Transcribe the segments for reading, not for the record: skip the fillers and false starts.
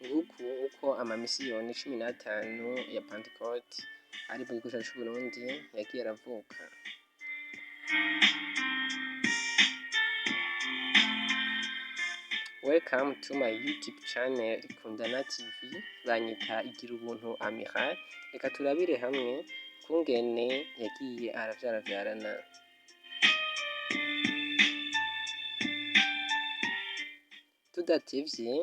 Nguku uko amamisiyoni 15 ya Pantekote ari mu gihugu cacu c'Uburundi yagiye aravuka. Welcome to my YouTube channel Kundana TV, banyita igira ubuntu Amiral. Reka turabire hamwe kungene yagiye aravyaravyarana. Tudatevye,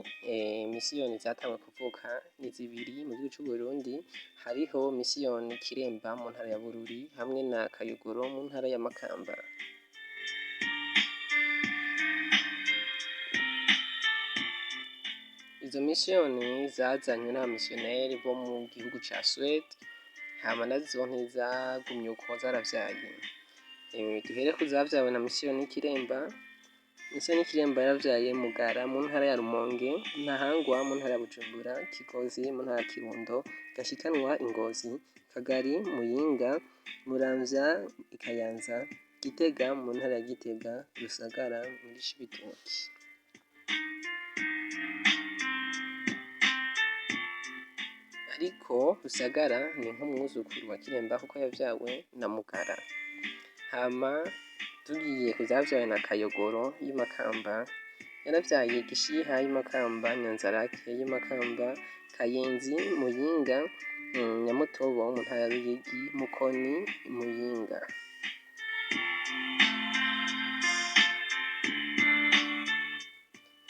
misiyoni zatanguye kuvuka ni zibiri mu gihugu c'Uburundi. Hariho misiyoni Kiremba mu ntara ya Bururi hamwe na Kayogoro mu ntara ya Makamba. Izo misiyoni zazanywe n'abamisiyoneri bo mu gihugu ca Suwede, hama nazo ntizagumye uko, zaravyaye. Duhere ku zavyawe na misiyoni Kiremba. Misiyoni Kiremba yaravyaye Mugara mu ntara ya Rumonge, Ntahangwa mu ntara ya Bujumbura, Kigozi mu ntara ya Kirundo, Gashikanwa i Ngozi, Kagari Muyinga, Muramvya i Kayanza, Gitega mu ntara ya Gitega, Rusagara muri Cibitoki. Ariko Rusagara ni nk'umwuzukuru wa Kiremba kuko yavyawe na Mugara. Hama tugiye ku zavyawe na Kayogoro y'i Makamba, yaravyaye Gishiha y'i Makamba, Nyanzarake y'i Makamba, Kayenzi Muyinga, Nyamutobo mu ntara ya Ruyigi, Mukoni Muyinga.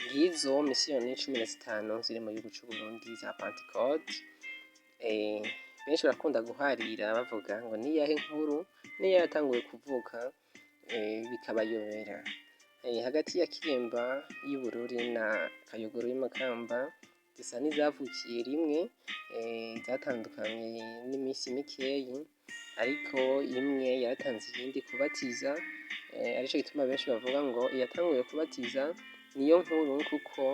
Ngizo misiyoni 15 ziri mu gihugu c'Uburundi za Pantekote. Benshi barakunda guharira bavuga ngo niyahe nkuru niyo yatanguye kuvuka, bikabayobera. Hagati ya Kiremba y'Ibururi na Kayogoro y'i Makamba zisa n'izavukiye rimwe, zatandukanye n'imisi mikeyi, ariko imwe yaratanze iyindi kubatiza, arico gituma benshi bavuga ngo iyatanguye kubatiza niyo nkuru, kuko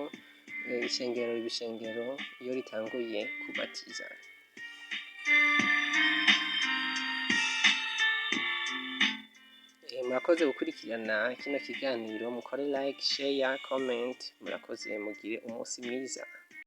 ishengero riba ishengero iyo ritanguye kubatiza. Murakoze gukurikirana kino kiganiro, mukore like, share, comment. Murakoze, mugire umunsi mwiza.